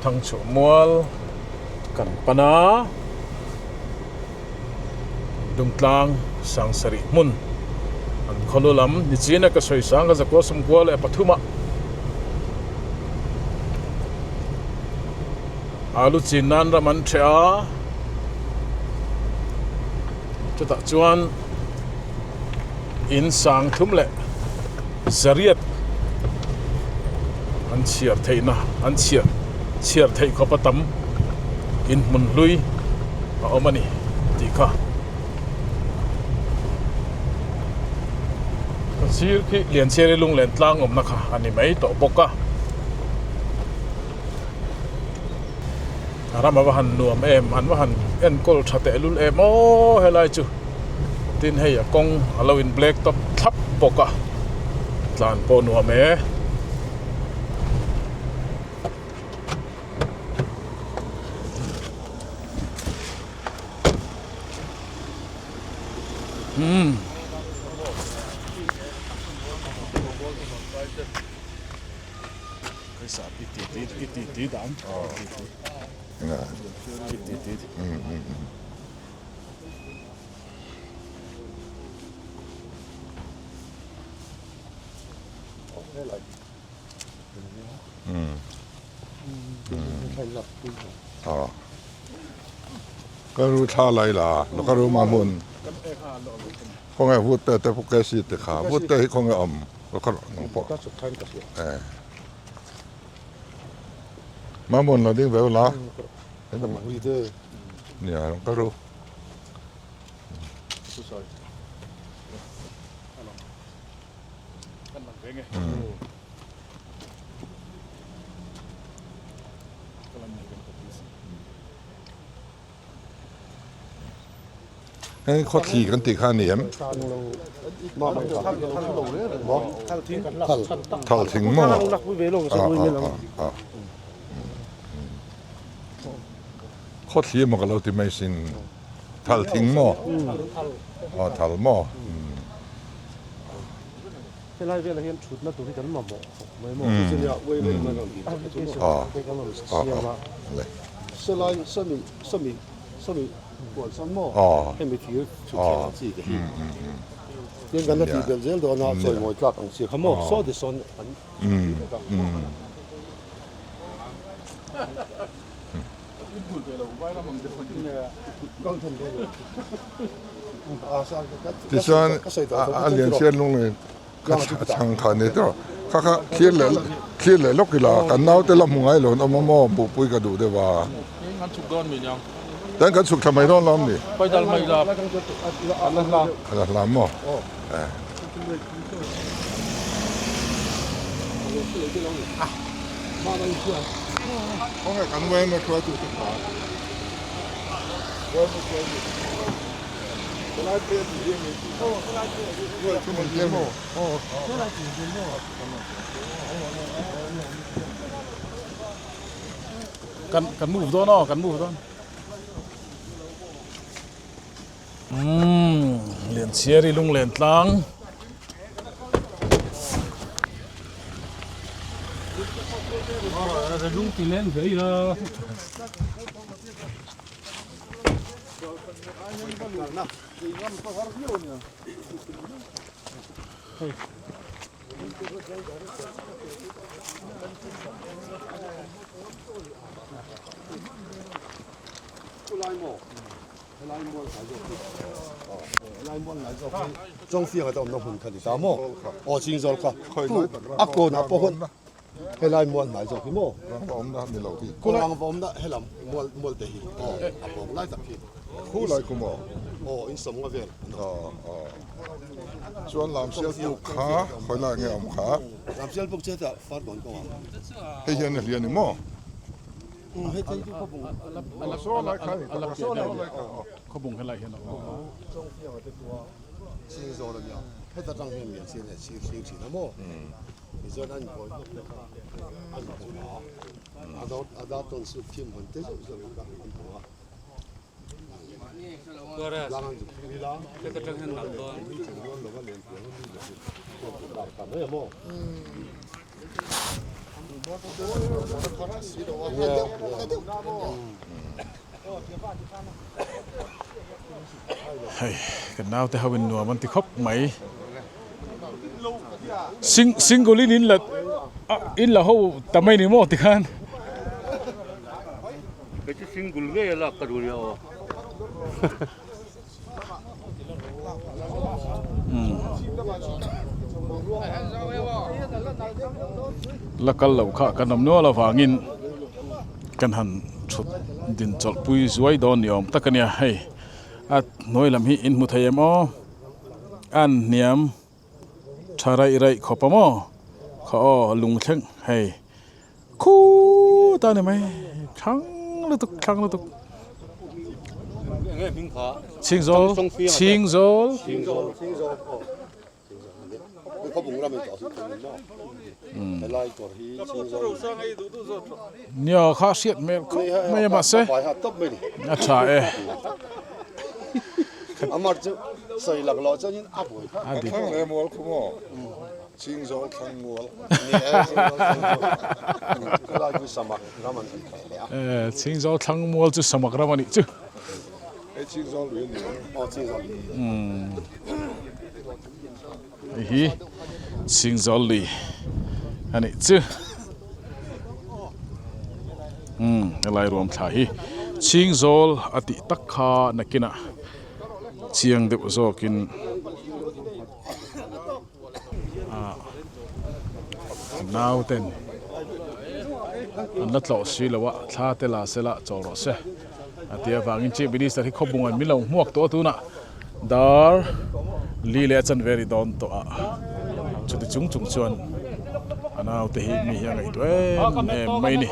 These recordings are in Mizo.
Thangchhuah mual kan pan a, Dungtlang Sangsarih hmun an khawlu lam nichin a ka sawi sang ka zakua sawmkua leh pathum ah alu chin nan ram an ṭheh a, chutah chuan in sang thum leh zariat an chhiar theihna an chhiar chhiar theih khawp a tam in hmun hlui a awm a ni tih kha ka sir khi Lianchhiari lunglen tlang awmna kha a ni mai tawh bawk a a ram a va han nuam em an va han enkawl tha tehlul em aw helai chu. Tin hei a kawng a lo in black top thlap bawk a tlan pawh nuam e. Umm. Ka ru thla lai la lo ka ru ma hmun khawnge vut te te ke si te kha vut te hi khawnge awm lo ka rawh nang pawh ma hmun lo ding ve la. Nia ka ru. Hei khawthli kan tih kha a ni em? Thal thing maw? A a a. Khawthli emaw ka lo ti mai sin. Thal thing maw? Aw thal maw? Helai velah hian thutna tur hi kan mamawh khawp mai maw? Tichuan a lian hriat lung leh a chhang kha a ni tawh kha kha thlir leh thlir leh lawk ila kan naute la hmu ngai lo an awm a maw buhpui ka duh deuh a chuan kan chhuk thla mai dawn lo a ni a la hla maw. Khawnge kan yma hruaitu te kha yma hruaitu te kha helai phei a tih hi a ni nuai thum an ti maw kan kan move dawn aw kan move dawn Umm Lianchhiari lunglen tlang. Helai mual hnai zawk hi helai mual hnai zawk hi Chawngfianga te awmna hmun kha ni ta maw? Aw Chingzawl kha a kawnah pawh hawn helai mual hnai zawk hi maw? Rangva awmna ni lo hi. Rangva awmna helam mual mual te hi aw a pawng lai tak hi. Khu lai khu maw? Aw in sawmnga vel. Aw aw chuan Lamsial puk kha khawi lai nge awm kha? Lamsial puk chu hetah Farkawn kawngah. Hei hian a hliah ni maw? Khawbung helai hian a awm a. Hei kan naute ho in nuam an ti khawp mai. Sing single in in la in la ho ta mai ni maw tikhan. Kei chu single ngei a lak ka duh nia aw. La kal lo kha kan awm nual avangin kan han thut din chawlh pui zuai dawn ni awm tak a nia hei a hnuai lam hi in hmu thei em aw an hniam tha raih raih khawp a maw kha aw lung thleng hei Khutah a ni mai thlang lutuk thlang lutuk Chhingzawl Chhingzawl Nia kha hriat hmel khawp mai a mahse a tha e. Chingzawl Thlangmual. Chingzawl Thlangmual chu samak ram a nih chu. Hei Chingzawl lui a ni em? Aw Chingzawl lui. Hei hi Chingzawl lui a nih chu. Helai ruam thla hi Chingzawl a tih tak kha nakinah chiang deuh zawkin. Nauten an la tlawh si lo a thla te la se la chawl rawh se a tih avangin chief minister hi khawbunga'n min lo hmuak tawh a tunah dar li leh a chanve ri dawn tawh a chuti chung chung chuan a naute hi mi hi a ngaihtuah em em mai a ni.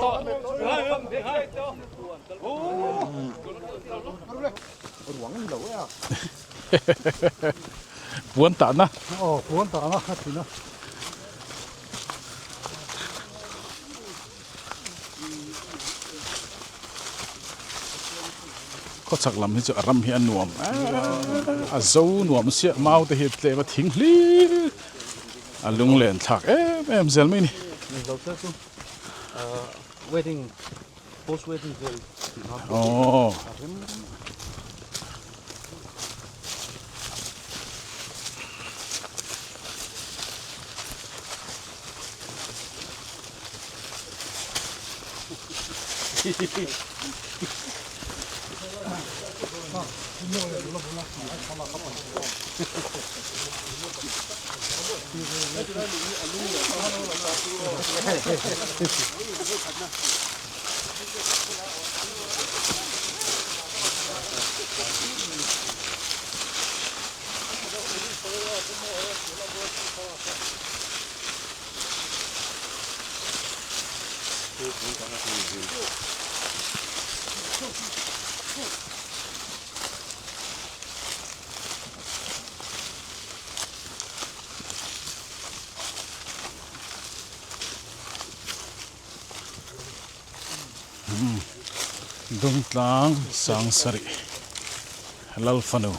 Puan tahna. Aw puan tahna a thin a. Khawchhak lam hi chu a ram hi a nuam a zo nuam sia mau te hi tlem a thing hlir a lunglen thlak em em zel mai a ni. Wedding Post wedding vel tih nan pawh a rem. Dungtlang Sangsarih Lalfanu.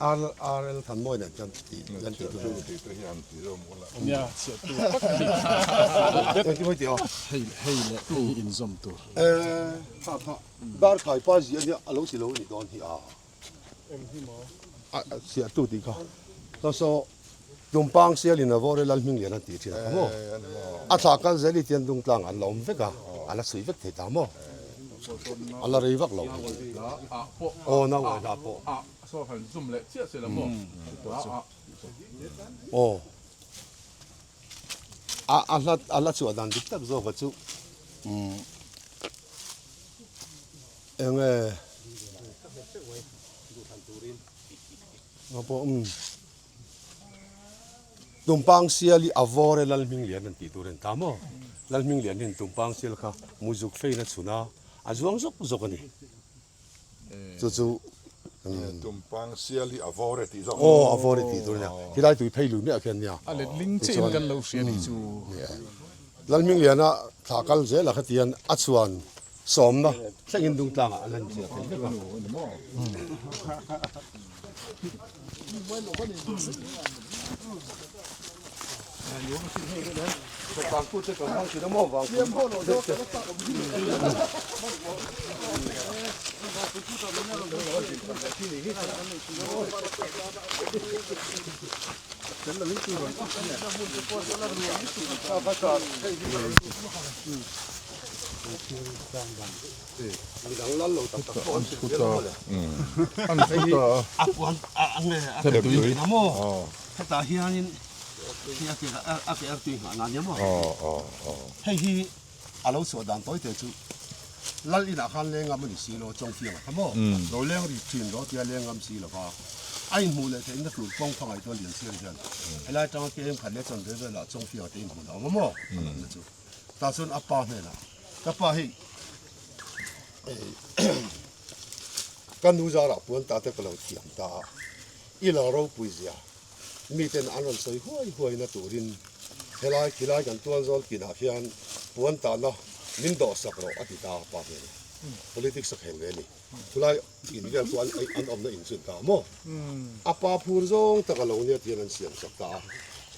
RL Thanmawi nen chuan tih an tih tur a ni. Nia chhiat tur tak a ni. Engtin mawi tih aw? Hei hei leh hei hi inzawm tur. Eh tha tha dar khai pa zia nia a lo ti lo a nih dawn hi a. Eng hi maw? A chhiat tu tih kha. Saw saw Tumpang sialin a vawr e Lalhminglian an tih thin a kha maw? A thlah kal zel i tian dungtlang an la awm vek a, a la chhui vek thei ta maw? A la rei vak lo hei chu. Aw nau ngai hla pawh. Aw a a hla a la chhuah dan dik tak zawk a chu umm eng nge pawh umm. Tumpang sial hi a vawr e Lalhminglian an tih tur a ni ta maw? Lalhminglian hian Tumpang sial kha muzuk fein a chhun a, a zuang zawk zawk a ni. Chu chu Tumpang sial hi a vawr e tih zawk. Aw a vawr e tih tur a nia. Khilai tui phei lui miah khian nia. A let ling chiah in kan lo hria nih chu. Lalhmingliana thla kal zel a khatian a chhuan sawmna thlengin dungtlangah an han chhiar thei vek a. Hetah hianin khi a ke a ke artui nghah nan nia maw? Hei hi a lo chhuah dan tawi te chu Lal inah khan leng ngam a ni si lo, Chawngfianga kha maw? Lo leng ri thin rawh tia leng ngam si lo va, a inhmuh leh theihna tur kawng kha ngaihtuah lian siam hian helai atanga kem khat leh chanve velah Chawngfianga te inhmun a awm a maw? A lamna chu tah chuan a pa hnenah ka pa hei ka nu zarah puan ta te ka lo thiam ta a, I lo ropui zia, miten an rawn sawi huai huai na turin helai khilai kan tual zawl pinah hian puan tahna min dawhsak rawh a ti ta a pa hmel. Politics a khel ve a ni. Khulai in vel chu an awmna in chun ta maw? A pa phur zawng tak a lo nia tihian an siam sak ta a.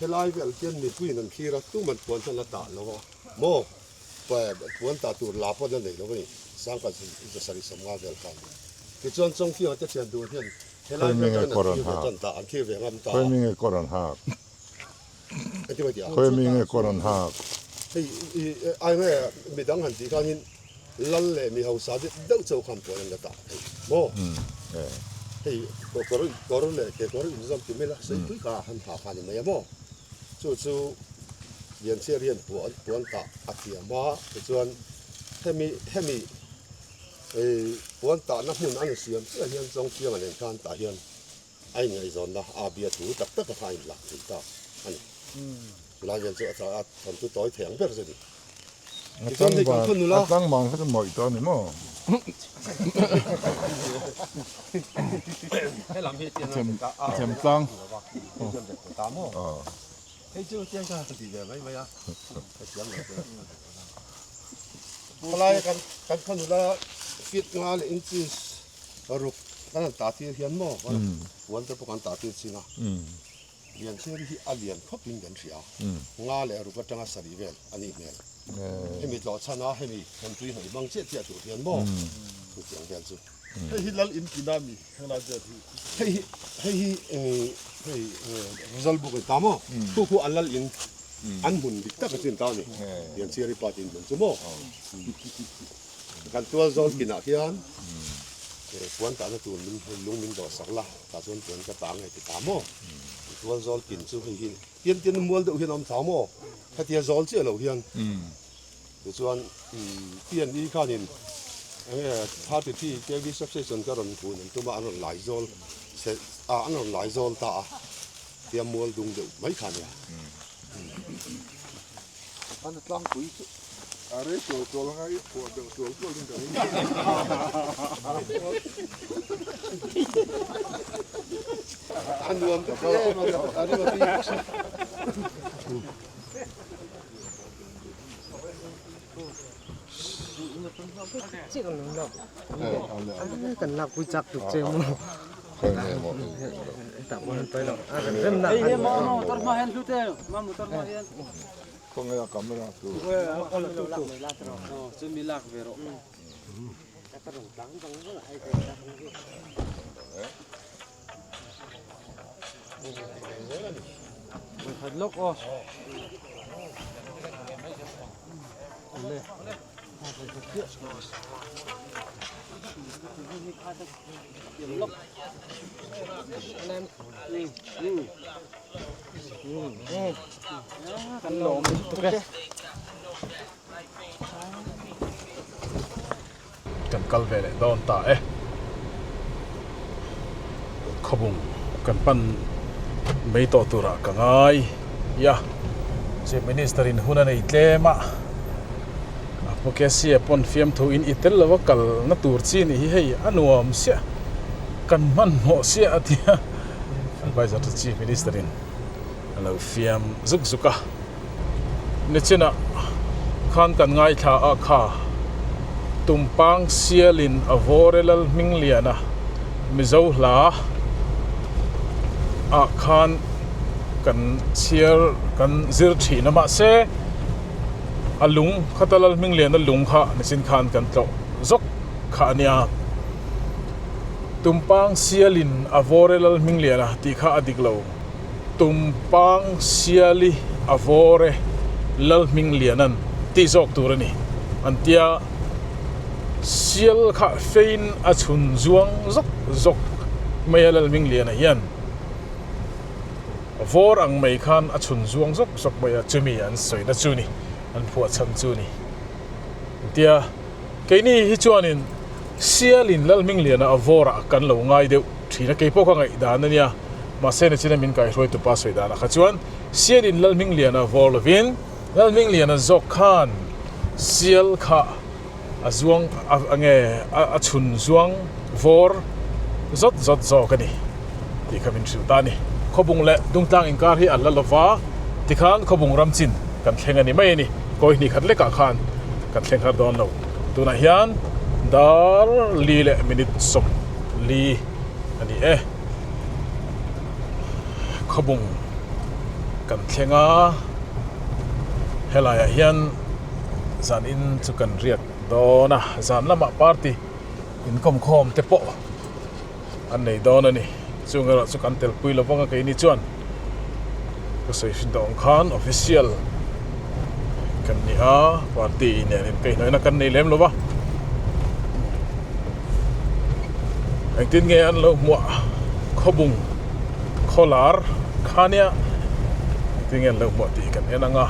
Helai vel hian mipuiin an thlir a, tuman puan chuan a tah lo a maw? Puan tah tur la pawn a nei lo a ni. Sangkhat zasarih sawmnga vel khan. Tichuan Chawngfianga te thian dun hian Khawi mi nge kawr an hak? Khawi mi nge kawr an hak? Khawi mi nge kawr an hak? Hei ai nge midang han tih khanin lal leh mi hausa deuh chauh khan puan an la tah thei maw? Hei kawr kawr leh kekawr inzawm ti mai la seipui kha han ha kha ni mai a maw? Chu chu Lianchhiar hian puan puan tah a thiam a tichuan hemi hemi Hei puan tahna hmun a ni siam chiah hian Chawngfianga nen khan tah hian a inngaihzawnna a bia thu tak tak a kha a inlak thei ta a ni. Chulai vel chu a tla a thawmtu tawi thei ang ber chu a ni. Tichuan hei kan khaw nula. A tlangval kha chu mawih tawh a ni maw? A them tlang. Hei chu tiang kha ka ti ve mai mai a, ka thiam lo che. Khawlaia kan kan khaw nula fit nga leh inches ruk kan han tah tir hian maw puan te pawh kan tah tir chin a, Lianchheri hi a lian khawp in kan hria, nga leh ruk atanga sarih vel a nih hmel. Hemi tlawh chhan a hemi thawntui hnawih hmang chiah chiah tur hian maw chutiang vel chu. Hei hi lal in tina mi henglai vel hi. Hei hi hei hi hei result book in ta maw khu khu an lal in an hmun dik tak a chin ta a ni Lianchhiari pa tin hmun chu maw kan tual zawl kinah khian puan tahna tur min lung min dawh sak la tah chuan puan ka ta nge ti ta maw tual zawl kin chu hei hi tian tian mual deuh hian a awm thla maw hetia zawl chiah loh hian Tichuan PNE khanin enge 33 KV substation ka rawn kun an tum a, an rawn lai zawl che a, an rawn lai zawl ta a, tia mual dung deuh mai kha nia. An tlangpui chu a rei tual tual anga i phuah deuh tual tual in ka ring. A nuam ka ti em a, a ring a tui bawk si. Kan kal ve leh dawn ta e. Khawbung kan pan mai tawh turah ka ngai a, Chief Minister in hun a nei tlem a, a Pu Kesia pawn fiamthu in i tel lova kalna tur chi nih hi hei a nuam siah. Kan hmanhmawh sia a ti a, Adviser to Chief Minister in a lo fiam zuk zuk a. Nichinah khan kan ngaithla a kha Tumpang sialin a vawr e lal hminglian a Mizo hla ah khan kan chhiar kan zir thin a mahse a lung khata lal hminglian a lung kha nichin khan kan tlawh zawk kha a nia. Tumpang sialin a vawr e lal hminglian a tih kha a dik lo. Tumpang Siali a vawr e Lalhminglianan tih zawk tur a ni. An tia Sial kha fein a chhun zuang zawk zawk mai a Lalhmingliana hian vawr ang mai khan a chhun zuang zawk zawk mai a chumi an sawina chu ni an phuah chhan chu ni. An tia keini hi chuanin Sialin Lalhmingliana a vawrah kan lo ngai deuh thin a keipawh ka ngaihdan a nia. Mahse nachina min kaihruaitu pa sawi danah kha chuan Sialin Lalhmingliana vawr lovin Lalhmingliana zawk khan Sial kha a zuang a nge a chhun zuang vawr zawt zawt zawk a ni tih kha min hrilh ta a ni. Khawbung leh Dungtlang inkar hi a la lova tikhan Khawbung ram chin kan thleng a ni mai a ni. Kawi hnih khat lekah khan kan thleng har dawn lo. Tunah hian dar li leh minute 40 a ni e. Khawbung kan thleng a helaiah hian zan in chu kan riak dawn a zan lamah party inkawm khawm te pawh an nei dawn a ni chung erawh chu kan telpui lo vang a keini chuan ka sawi hrin tawh ang khan official kan ni a party nen inkaihhnawihna kan nei lem lo va. Engtin nge an lo hmuah khawbung khawlar kha nia engtin nge an lo hmuah tih kan en ang a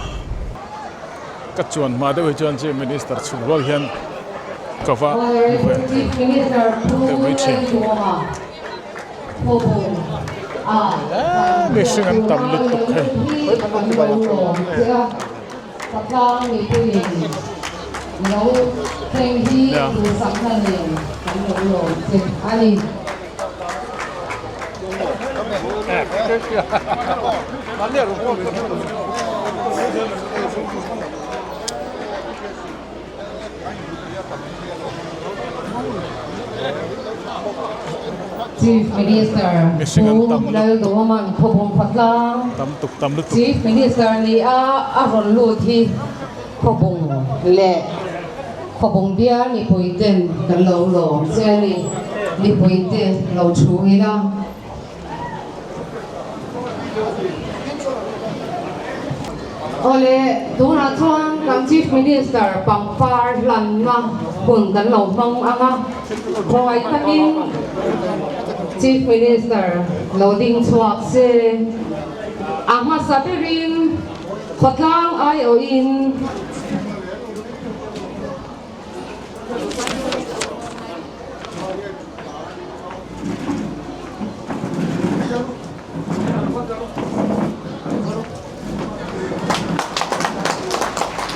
ka chuan hma deuh hi chuan chief minister chhung rual hian ka va hmu ve thei deuh mai thin mihring an tam lutuk hei. Patlang mipuiin lo thleng hi duhsakna nen kan lo lawm che a ni. Chief Minister Pu Lalduhoman Khawbung Khawtlang Chief Minister ni a a rawn lut hi Khawbung leh Khawbung bial mipui ten kan lo lawm che a ni. Mipui te lo thu ila. Awle, tunah chuan kan Chief Minister pangpar hlanna hun kan lo hmang ang a, khawngaih takin Chief Minister lo ding chhuak se. A hmasa berin khawtlang aiawhin.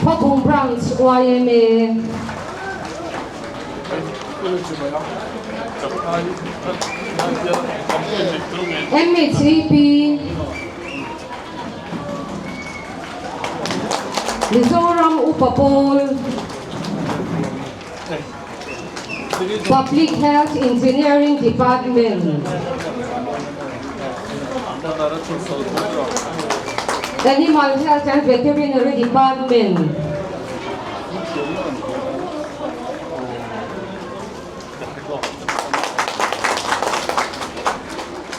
Khawbung Branch yma. MHEP Mizoram Upa Pawl. Public Health Engineering Department, Animal Health and Veterinary Department,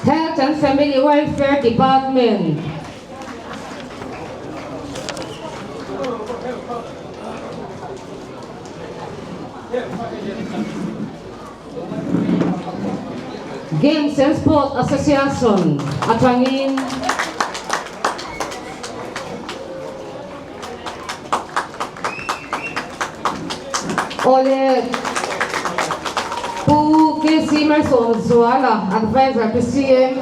Health and Family Welfare Department, Games and Sports Association atangin Awle Pu KC Malsawmzuala Advisor to CM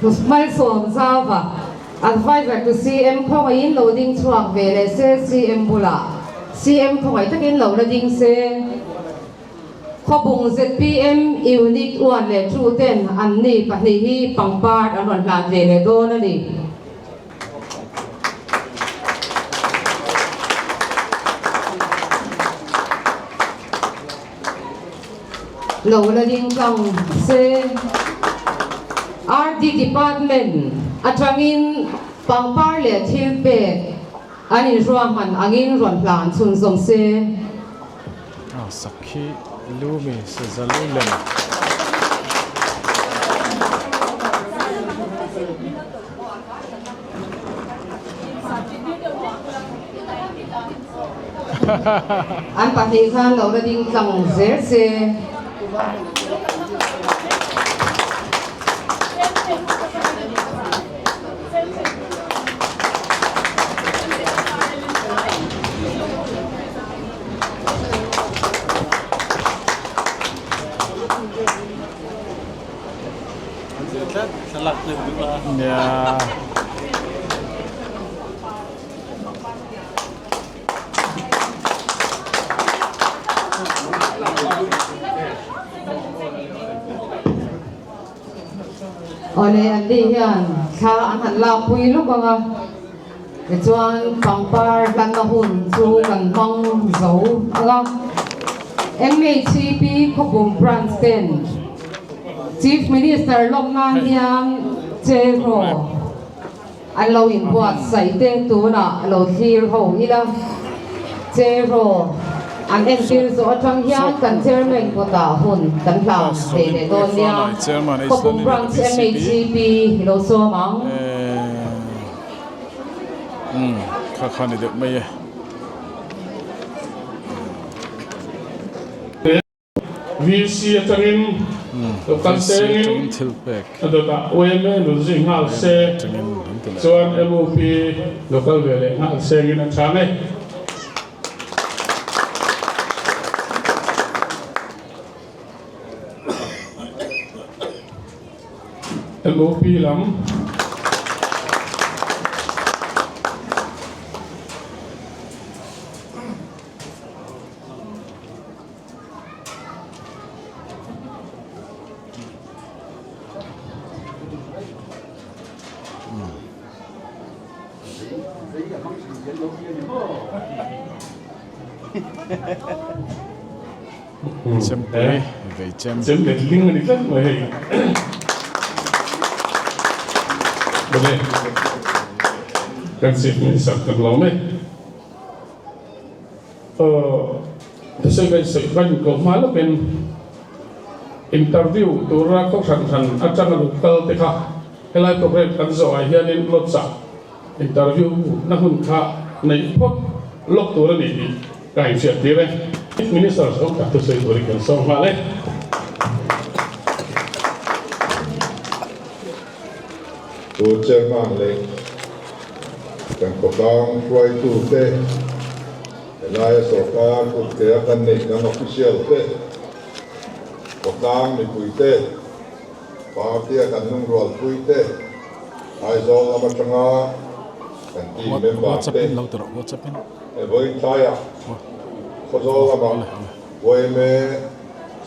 Malsawmzauva Adviser to CM khawngaihin lo ding chhuak ve leh se CM bulah CM khawngaih takin lo la ding se. Khawbung zpm Unit 1 leh 2 ten anni pahnih hi pangpar an rawn hlan ve leh dawn a ni. Lo la ding tlang se. RD Department atangin pangpar leh thil pek an inruahman angin rawn hlan chhunzawm se. Sakhi lumi saza lu lem. An pahnih khan lo la ding tlang zel se. Awle an ni hian thla an han lakpui lawk ang a, tichuan pangpar hlanna hun chu kan hmang zo ang a. MHCP Khawpum Branch ten Chief Minister lawm nan hian Cheraw An lo inbuatsaih te tunah lo thlir ho ila. Cheraw an entir zawh atang hian kan Chairman kawtah hun kan hlan ve leh dawn nia. Khawpum Branch MHCP hi lo sawm ang. Kha kha ni deuh mai e. VC atangin lo kal sengin a dawtah yma nun zui nghal se chuan MOP lo kal ve leh nghal sengin a chhang e. MOP lam. Chempui vei chem. Chem let ling a ni tlat mai hei. Bawle. Kan chief minister kan lo mai. Thusawi sawi kan ko hma lawkin interview tura khaw hran hran atanga lo kal te kha helai program kan zawh ah hianin lawtsa interview na hun kha neih phawt lawk tur a ni tih ka inhriat tir e. Chief Minister zawng tak thusawi turin kan sawm nghal e. Pu Chairman leh kan khawtlang hruaitute, helaia sorkar kutke a kan neih kan official te, khawtlang mipuite, party a kan lungrualpui te, Aizawl lam atanga kan team member te, he vawiin tlaiah Khawzawl lama YMA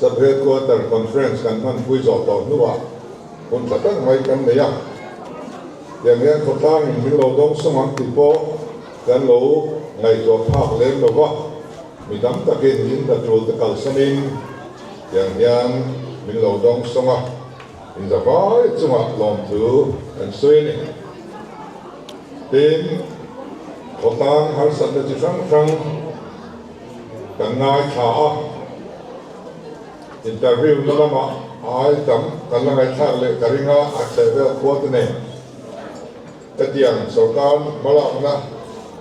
Sub-Headquarter Conference kan hmanpui zawh tawh hnuah, Hun tha tak mai kan nei a, tiang hian khawtlangin min lo dawng sawng ang tih pawh kan lo ngaihtuah phak lem lo va, mi tam takin in hna tul te kalsanin tiang hian min lo dawng sawng a, inzavai chungah lawmthu kan sawi a ni. Tin, khawtlang harsatna chi hrang hrang kan ngaithla a. Interview na lamah ai tam kan la ngaihthlak leh ka ring a, a chheh vel khua te nen. Hetiang sorkar hmalakna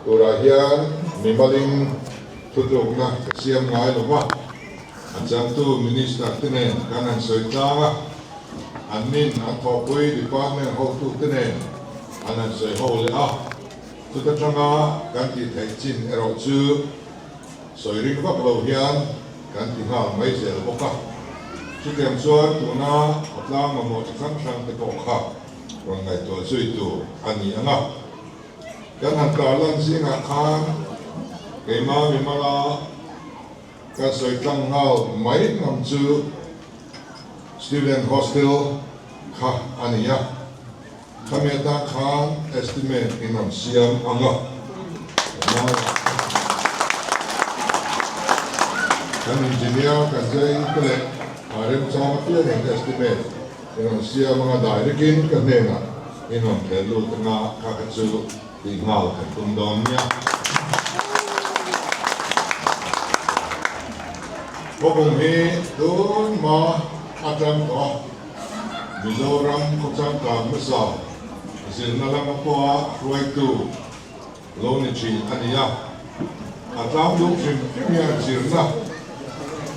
turah hian mimalin thutlukna ka siam ngai lo va, a changtu Minister te nen kan han sawi tlang a, an nin an thawhpui department hotu te nen an han sawi ho leh a, chuta tanga kan tih theih chin erawh chu Sawi ring vak lo hian kan ti nghal mai zel bawk a, chutiang chuan tuna khawtlang mamawh chi hrang hrang te pawh kha rawn ngaihtuah zui tur a ni ang a. Kan han tarlan zingah khan keimah mimala. Kan sawi tlang nghal mai ngam chu Student Hostel kha a ni a, khami atan khan estimate in rawn siam ang a. Kan engineer kan zai te leh a remchang apiangin estimate in rawn siam ang a, direct in ka hnenah in rawn thel lut ang a, kha kha chu Tih nghal kan tum dawn nia. Khawpung hi tun hma atang tawh a, Mizoram khawchang kang hmasa zirna lama pawha hruaitu lo ni thin a ni a. A tlangdung hrim hrim hian zirna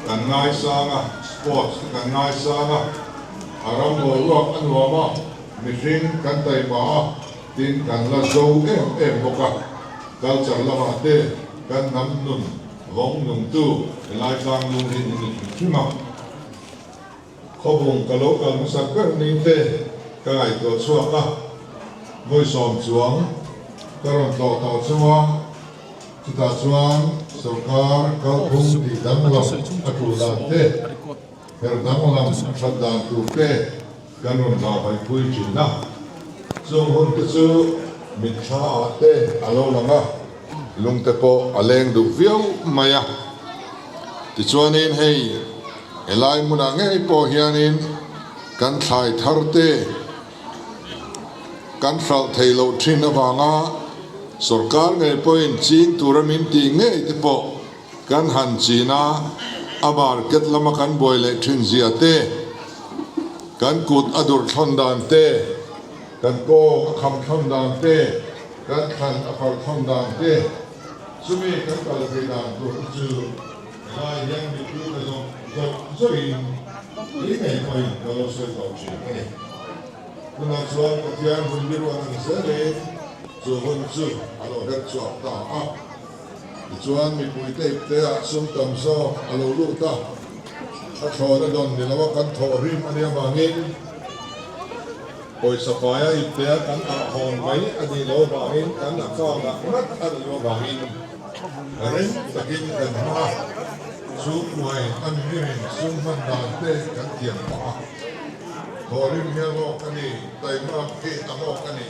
kan ngaisang a, sports te kan ngaisang a, a ram boruak a nuam a, mihring kan taima a, Tin, kan la zo em em bawk a, culture lamah te kan hnam nun vawng nungtu helai tlang lung hi in ni hrim hrim a. Khawbung ka lo kal hmasak ber ni te ka ngaihtuah chhuak a, vawisawm chuang ka rawn tlawh tawh chunga chutah chuan sorkar kalphung tih danglam a tul dan te, her danglam that dan tur te, Kan rawn vahvaihpui thin a, chung hun te chu mitthla ah te a lo lang a, lung te pawh a leng duh viau mai a. Tichuanin hei helai hmunah ngei pawh hianin kan thlai thar te kan hralh thei loh thin avanga sorkar ngei pawhin ching tura min tih ngei te pawh Kan han chin a, a market lama kan buai leh thin zia te, kan kut a dur thlawn dan te, kan kawng a kham thlawn dan te, kan thlan a far thlawn dan te, chumi kan kal thei dan tur te chu helai hian mipui ta zawk zawk zawhin tui ngei pawhin ka lo sawi tawh thin a ni. Tunah chuan Pathian hun biruan ang zelin chu hun chu a lo her chhuak ta a. Tichuan mipui te ipte ah sum tam zawk a lo lut a, a thlawn a dawn ni lo a kan thawh rim a nih avangin pawisa faia ipte a kan ah hawn mai a nih loh avangin kan account ah ngat a nih loh avangin rem takin kan hmang a, chu kuai a mimirin sum hman dan te kan thiam phah a, thawh rim hi a hlawk a ni, taimak hi a hlawk a ni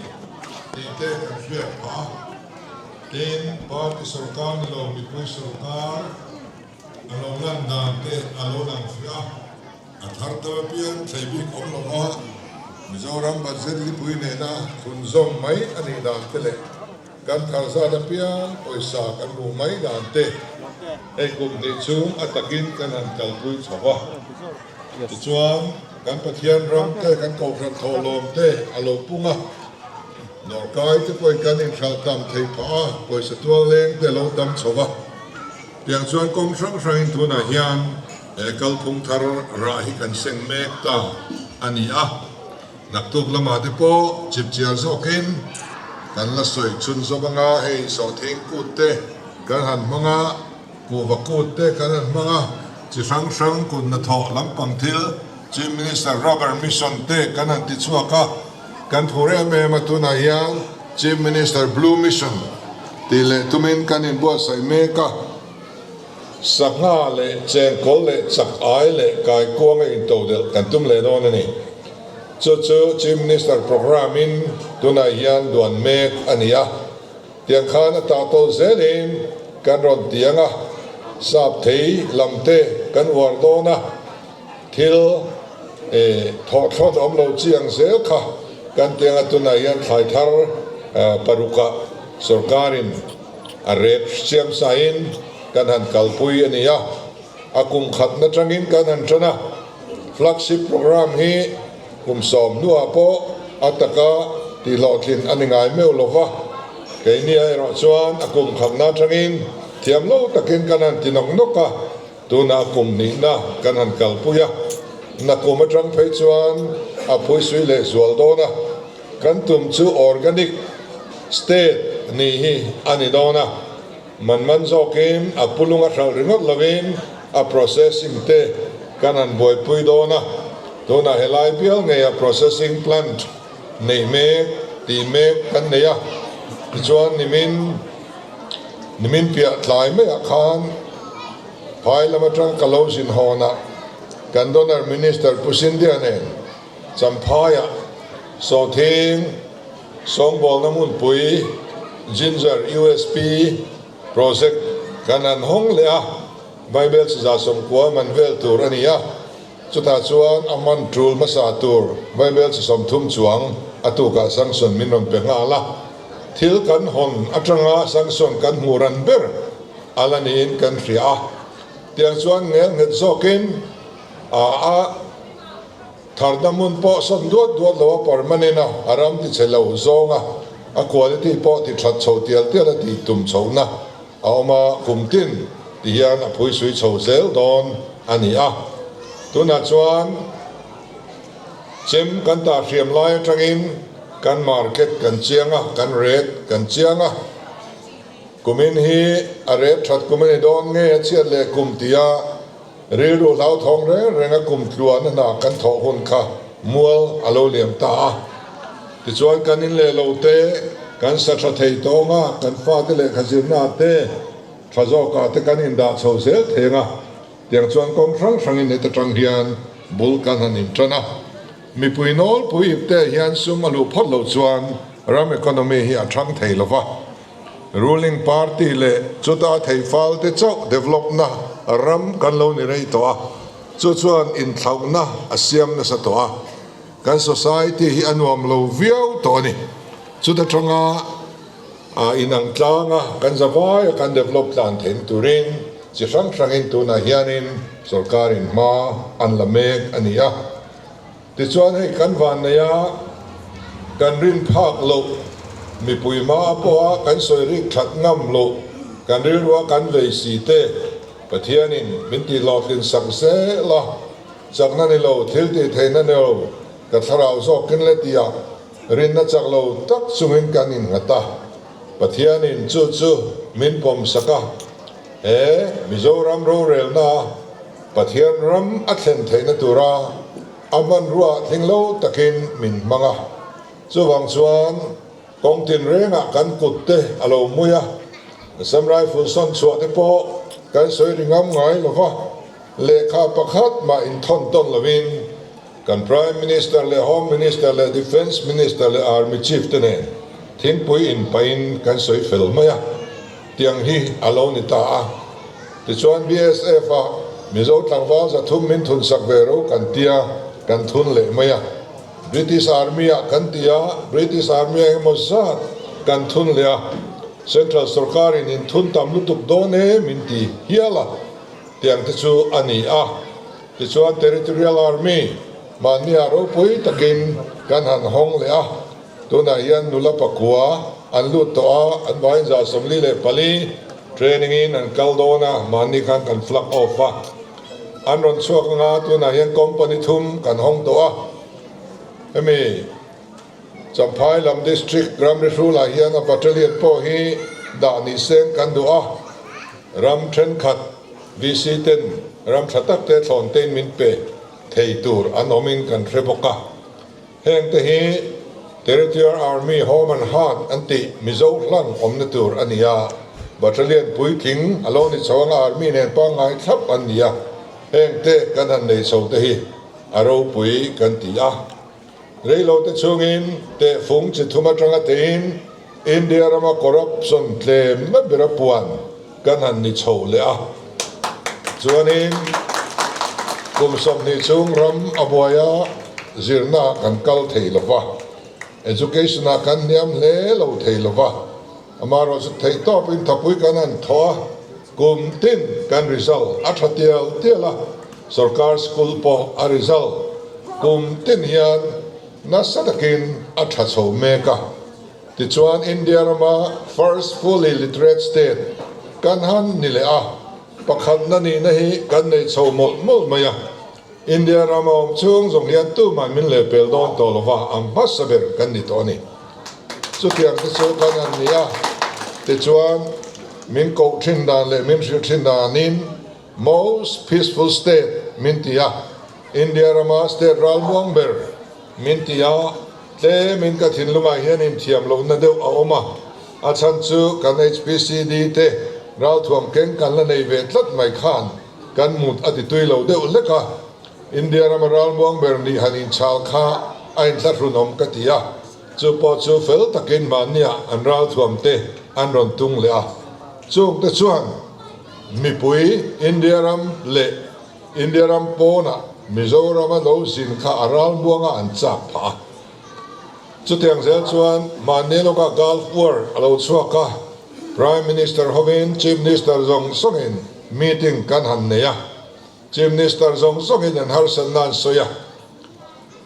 tih te kan hriat phah a. Tin, party sorkar ni lo mipui sorkar a lo lan dan te a lo lang fiah a, a thar tel apiang thlei bik awm lo va, Mizoram budget lipui nena thlunzawm mai a nih dan te leh kan thar zat apiang pawisa kan hmuh mai dan te hei kum hnih chhung a takin kan han kalpui chho va. Tichuan, kan Pathian ram te, kan Kohhran thawhlawm te a lo pung a. Nawrkai te pawhin kan inhralh tam thei phah a, pawisa tual leng te lo tam chho va. Tiang chuan kawng hrang hrangin tunah hian he kalphung thar rah hi kan seng mek ta a ni a. Naktuk lamah te pawh chipchiar zawkin kan la sawi chhun zawk anga hei sawhthing kut te kan han hmang a, kuhva kut te kan han hmang a, chi hrang hrang kut hnathawh lampang thil Chief Minister Rubber Mission te kan han ti chhuak a. Kan phur em em a, tunah hian Chief Minister Blue Mission tih leh tumin kan inbuatsaih mek a, sangha leh chengkawl leh chak ai leh kaikuanga intodelh kan tum leh dawn a ni. Chu chu Chief Minister programme in tunah hian duan mek a ni a, tiang khan a tahtawl zelin kan rawn ti ang a, sap thei lam te kan uar dawn a. Thil thawh thlawt awm lo chi ang zel kha kan tiang a, tunah hian thlai thar parukah sorkarin a rep siam sain kan han kalpui a ni a, a kum khatna tangin kan han tan a, flagship programme hi kum sawm hnuah pawh a taka tihhlawhtlin a ni ngai meuh lo va, keini erawh chuan a kum khatna tangin thiam lo takin kan han ti nawk nawk a. Tuna kum hnihna kan han kalpui a, nakum atang phei chuan a phuisui leh zual dawn a, kan tum chu organic state nih hi a ni dawn a, man man zawkin a pulung a hralh ringawt lovin a processing te kan han buaipui dawn a, tunah helai bial ngeia processing plant neih mek tih mek kan nei a, tichuan nimin nimin piah tlai maiah khan. Phai lam atang ka lo zin hawnah kan Donor Minister Pu Scindia nen Champhaiah Sawthing Sawngbawlna hmunpui Ginger USP Project kan han hawng leh a, Bible chiza 90 man vel tur a ni a, chutah chuan a man tul hmasa tur Bible chi 30 chuang a tukah sanction min rawn pe nghal a, thil kan hawn atanga sanction kan hmuh ran ber a la niin kan hria a, tiang chuan ngel nghet zawkin a a Tharna hmun pawh sawn duat duat lo a permanent a, a ram ti chhe lo zawng a, a quality pawh ti that chho tial tial a tih tum chhohna a awm a, kum tin ti hian a phuisui chho zel dawn a ni a. Tunah chuan chem kan tah hriam lai atangin kan market kan chiang a, kan rate kan chiang a, kumin hi a rate that kum a ni dawn nge a chhiat leh kum tia Rilru hlauthawng reng reng a kum tluan a hna kan thawh hun kha mual a lo liam ta a. Tichuan kan in leh lo te, kan sa tha thei tawng a, kan fate lehkha zirna te, tha zawkah te kan indah chho zel theng a. Tiang chuan kawng hrang hrangin heta tang hian bul kan han intan a. Mipui nawlpui ipte hian sum a luh phawt loh chuan ram economy hi a thang thei lo va. Ruling party leh chuta thei fal te chauh develop na ram kan lo ni rei tawh a, chu chuan inthlauhna a siam nasa tawh a, kan society hi a nuam lo viau tawh a ni. Chuta tanga inang tlanga kan zavai a kan develop tlan theihna turin chi hrang hrangin tunah hianin sorkarin hma an la mek a ni a. Tichuan hei kan vanneih a, kan rin phak loh, mipui hma pawha kan sawi rik that ngam loh, kan rilrua kan vei si te, Pathianin min tih hlawhtlin sak zel a, chakna ni lo, thil tih theihna ni lo, ka thlarau zawkin le tia rinna chak lo tak chungin kan innghat a, Pathianin chu chu min pawm sak a, he Mizoram rorelna a Pathian ram a thlen theihna tura a hmanrua tling lo takin min hmang a. Chuvang chuan kawng tinrengah kan kut te a lo mui a, Assam Rifle sawn chhuah te pawh kan sawi ri ngam ngai lo va, lehkha pakhat mah inthawn tawn lovin kan Prime Minister leh Home Minister leh Defence Minister leh Army Chief te nen thingpui inpahin kan sawi fel mai a. Tiang hi a lo ni ta a. Tichuan BSF a Mizo tlangval 300 min thun sak ve ro kan tia, kan thun leh mai a. British Army ah kan ti a, British Army ah engemaw zat kan thun leh a. Central sorkar in in thun tam lutuk dawn e min ti hial a, tiang te chu a ni a. Tichuan Territorial Army mahni ah ropui takin kan han hawng leh a. Tunah hian nula pakua an lut tawh a, an vaiin 44 training in an kal dawn a, mahni khan kan flag off a, an rawn chhuak anga tunah hian company thum kan hawng tawh a, hemi Champhai lam district ramri hrulah hian a battalion pawh hi dah ni seng kan duh a, ram thenkhat VC ten ram tha tak te thlawn tein min pe thei tur an awmin kan hre bawk a. Heng te hi Territorial Army Home and Heart an tih Mizo hlang awmna tur a ni a, Battalion puitling a lo ni chho anga Army nen pangngai thlap an ni a, heng te kan han nei chho te hi a ropui kan ti a. Reilo te chungin tehfung chi thum atanga teiin India rama corruption tlemna bera puan kan han ni chho leh a, chuanin kum 20 chhung ram a buai a, zirna ah kan kal thei lo va, education ah kan hniam hle lo thei lo va, amaherawh chu theih tawpin thapui kan han thawh a, kum tin kan result a tha tial tial a, sorkar school pawh a result kum tin hian nasa takin a tha chho mek a. Tichuan India rama first fully literate state kan han ni leh a, pakhatna nihna hi kan nei chho mawlh mawlh mai a. India rama awm chhung zawng hian tumah min lehpel dawn tawh lova ang hmasa ber kan ni tawh a ni. Chutiang te chu kan han ni a, tichuan min koh thin dan leh min hrilh thin danin most peaceful state min ti a, India rama state ralmuang ber min ti a, Tlemin ka thinlungah hian inthiam lohna deuh a awm a, a chhan chu kan HPCD te ralthuam keng kan la nei ve tlat mai khan Kan mut a ti tui lo deuh hlek a, India rama ralmuang ber nih han inchhal kha a inthlahrunawm ka ti a, chu pawh chu fel takin mahnia an ralthuam te an rawn tung leh a, chungte chuan mipui India ram leh India ram pawnah Mizorama lo zin kha a ralmuanga an chak phah a. Chutiang zel chuan mahni lawka Gulf War a lo chhuak a, Prime Minister hovin Chief Minister zawng zawngin meeting kan han nei a, Chief Minister zawng zawngin an harsatna an sawi a,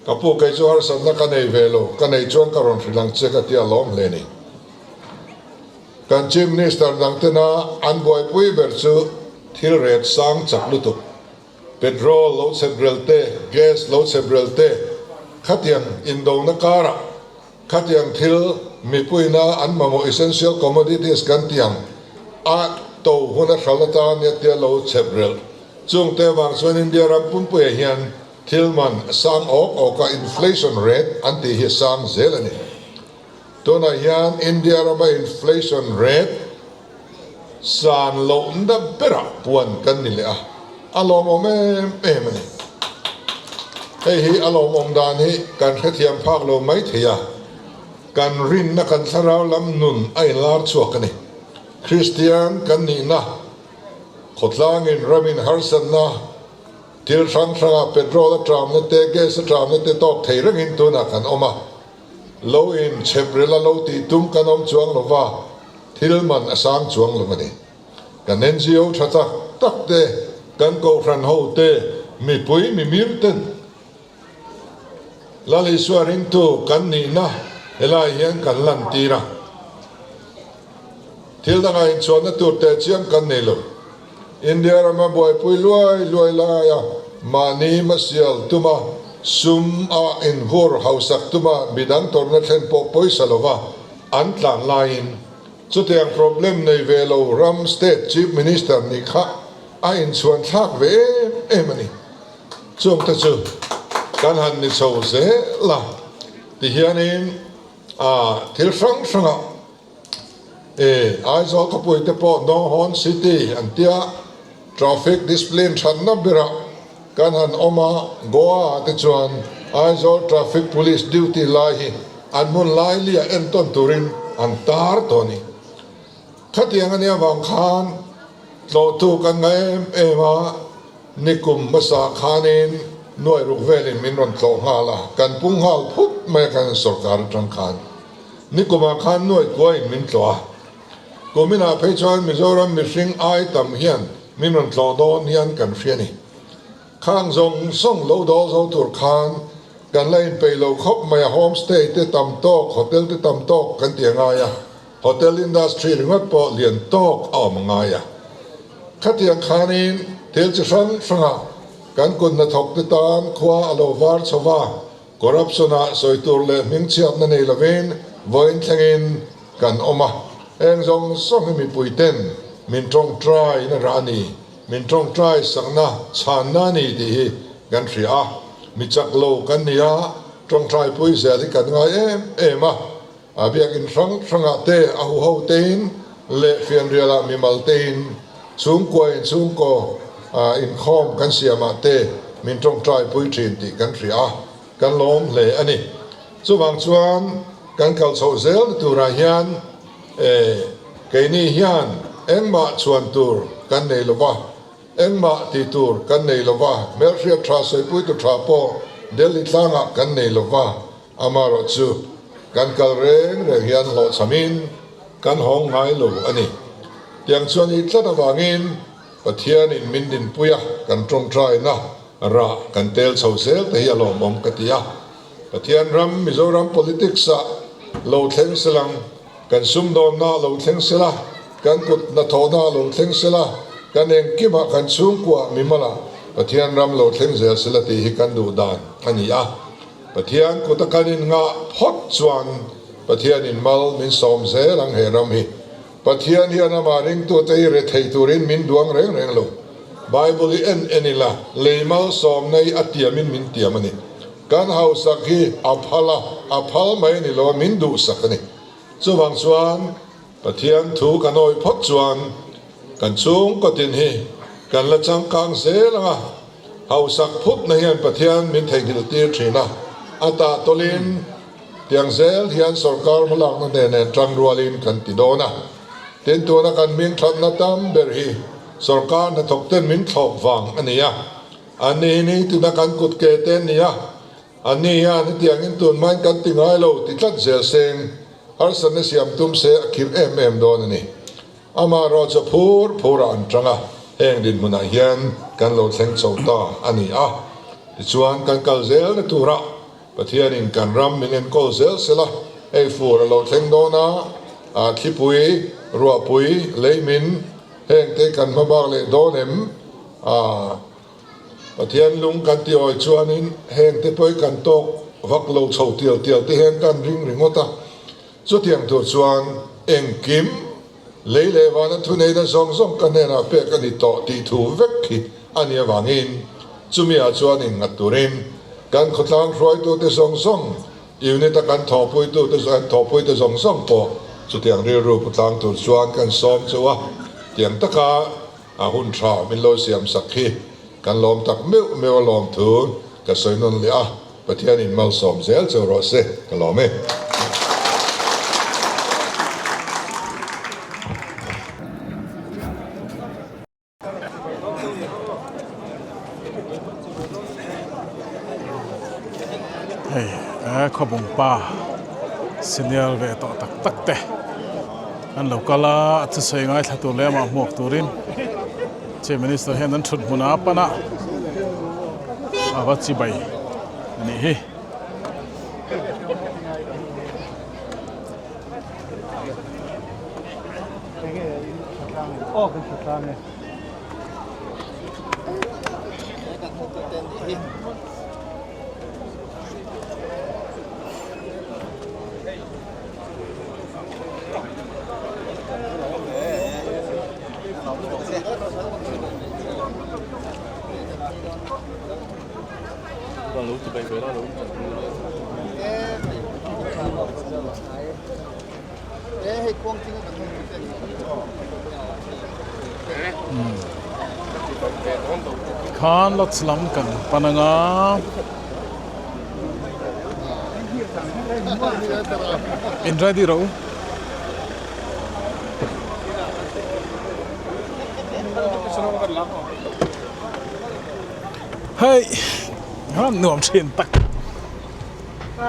Ka pu kei chu harsatna ka nei ve lo, ka nei chuan ka rawn hrilh ang che ka ti a lawm hle ni. Kan Chief Minister dang tena an buaipui ber chu thil ret sang chak lutuk. Petrol lo chheprel te, gas lo chheprel te, khatiang indona karah khatiang thil mipuina an mamawh essential commodities kan tih ang a to hun a hral atan nia tia lo chheprel. Chungte avang chuan India ram pumpuiah hian thil man a sang awk awk a, inflation rate an tih hi a sang zel a ni. Tunah hian India rama inflation rate San lohna berah puan kan ni leh a, a lawmawm em em a ni. Hei hi a lawmawm dan hi kan hrethiam phak lo mai thei a, kan rinna kan thlarau lam nun a inlar chhuak a ni. Kristian kan nihna, khawtlangin ramin harsatna, thil hrang hranga petrol a tramna te, gas a tramna te tawk thei rengin tunah kan awm a, lo inchheprel a lo tih tum kan awm chuang lo va, Thil man a sang chuang lo a ni. Kan NGO tha tak tak te, kan kohhran ho te, mipui mimir ten Lal Isua ringtu kan nihna helai hian kan lantir a. Thil dangah inchhuahna tur teh chiam kan nei lo. India rama buaipui luai luai laia mahni hmasial tuma sum a invur hausak tuma midang tawrhna thlen pawh pawisa lova an tlan laiin chutiang problem nei ve lo ram state chief minister nih kha a inchhuan thlak ve em em a ni. Chungte chu kan han ni chho zel a, tihianin thil hrang hrangah E, Aizawl khawpui te pawh No Horn City an tia, traffic discipline thatna berah kan han awm a, Goa ah te chuan Aizawl traffic police duty lai hi an hmun lai liah entawn turin an tar tawh a ni. Khatiang a nia vang khan tlawhtu kan nga em em a, nikum hmasa khanin nuai ruk velin min rawn tlawh nghal a, kan pung nghal phut mai a kan sorkar atang khan. Nikumah khan nuai kuain min tlawh a, kuminah phei chuan Mizoram mihring ai tam hian min rawn tlawh dawn hian kan hria ni. Khang zawng zawng lo dawl zo tur khan kan la inpeih lo khawp mai a, home stay te tam tawk, hotel te tam tawk kan ti a ngai a, hotel industry ringawt pawh lian tawk a awm a ngai a. Khatiang khanin thil chi hrang hrangah kan kut hnathawk te tan khua a lo var chho va, Corruption-ah sawi tur leh hmingchhiatna nei lovin vawiin thlengin kan awm a, heng zawng zawng hi mipuiten min tawngtai na rah a ni, min tawngtai sakna chhanna a ni tih hi kan hria a, mi chak lo kan ni a, tawngtaipui zel hi kan ngai em em a, a biakin hrang hrangah te a huho tein leh fianrialah mimal tein chhungkuain chhungkaw inkhawm kan siamah te min tawngtaipui thin tih kan hria a, kan lawm hle a ni. Chuvang chuan kan kal chhoh zelna turah hian keini hian engmah chhuan tur kan nei lo va, engmah tih tur kan nei lo va, hmelhriat tha sawipuitu tha pawh Delhi tlangah kan nei lo va, Amaherawh chu kan kal reng reng hian hlawhchhamin kan hawng ngai lo a ni. Tiang chuan i tlat avangin Pathianin min dinpui a, kan tawngtaina rah kan tel chho zel te hi a lawmawm ka ti a. Pathian ram Mizoram politics ah lo thleng selang, kan sumdawnna lo thleng sela, kan kut hnathawhna lo thleng sela, kan engkimah kan chhungkuah mimalah Pathian ram lo thleng zel sela tih hi kan duh dan a ni a. Pathian kut a kan in ngah phawt chuan Pathian in mal min sawm zel ang he ram hi. Pathian hian amah ringtute hi rethei turin min duang reng reng lo. Bible hi en en ila lei malsawmna hi a tiamin min tiam a ni. Kan hausak hi a phal a, a phal mai ni lo a min duhsak a ni. Chuvang chuan Pathian thu kan awih phawt chuan kan chhungkaw tin hi. Kan la changkang zel ang a, hausak phutna hian Pathian min theihnghilh tir thin a, a tah tawlhin tiang zel hian sorkar hmalakna nen nen tang rualin kan ti dawn a. Tin, tuna kan hming thatna tam ber hi sorkar hnathawk ten min thlawp vang a ni a, an ni hi nitina kan kut ke te an ni a, an ni hian hetiangin tun hmain kan ti ngai lo ti tlat zel seng harsatna siam tum se a khirh em em dawn a ni. Amaherawhchu phur phurah an tang a, heng dinhmunah hian kan lo thleng chho ta a ni a. Tichuan kan kal zelna turah Pathianin kan ram min enkawl zel sela, hei fur a lo thleng dawn a, a thlipui, ruahpui, leimin, hengte kan hmabak leh dawn em? A Pathian lung kan ti awi chuanin hengte pawh hi kan tawk vak lo chho tial tial te hian kan ring ringawt a. Chutiang tur chuan engkim lei leh vana thuneihna zawng zawng ka hnenah pek a ni tawh tih thu vek hi a nih avangin chumi ah chuan innghat turin kan khawtlang hruaitute zawng zawng, unit a kan thawhpuitute kan thawhpuite zawng zawng pawh chutiang rilru pu tlang tur chuan kan sawm chauh a, tiang taka a hun tha min lo siam sak hi kan lawm tak meuh meuh a lawm thu ka sawi nawn leh a. Pathianin malsawm zel cheu rawh se, ka lawm e. Hei eh khawbung pa senior ve tawh tak tak te an lo kal a, a thusawi ngaithla tur leh amah hmuak turin Chief Minister hian an thut hmun a pan a, a va chibai a nih hi. Khan lots lam kan pan anga. In ready rawh u. Hei han nuam thin tak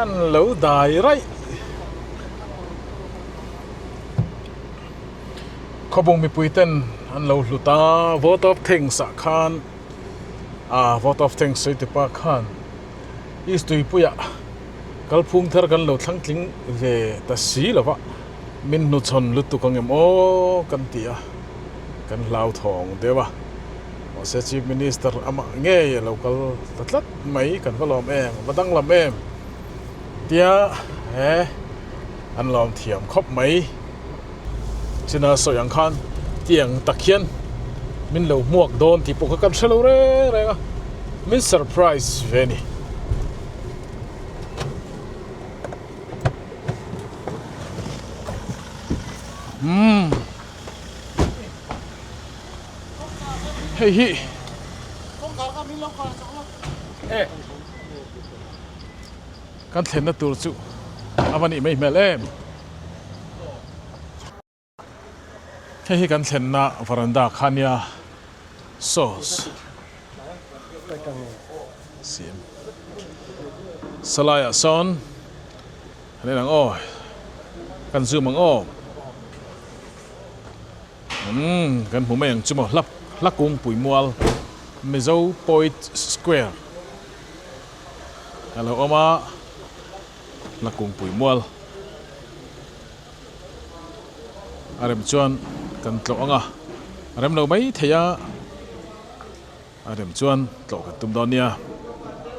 an lo dai raih khawbung mipui ten an lo hlut a vote of thanks ah khan ah vote of thanks sawi tipa khan East tuipuiah kalphung thar kan lo thlang tling ve ta si lo va. Min hnuchhawn lutuk ang em aw kan ti a, kan hlauthawng deuh a. Mahse Chief Minister amah ngei a lo kal ta tlat mai, kan va lawm em, va danglam em tia he an lawm thiam khawp mai. China sawi ang khan tiang tak hian min lo hmuak dawn tih pawh kha kan hre lo reng reng a, min surprise ve a ni. Umm hei hi kan thlenna tur chu a va nih mai hmel em hei hi kan thlenna varanda kha nia sauce siam salai ah sawn an en ang aw kan zoom ang aw umm kan hmu mai ang chu maw hla hla kungpui mual Mizo Poet Square a lo awm a hla kungpui mual. A rem chuan kan tlawh ang a, a rem lo mai thei a, a rem chuan tlawh kan tum dawn nia.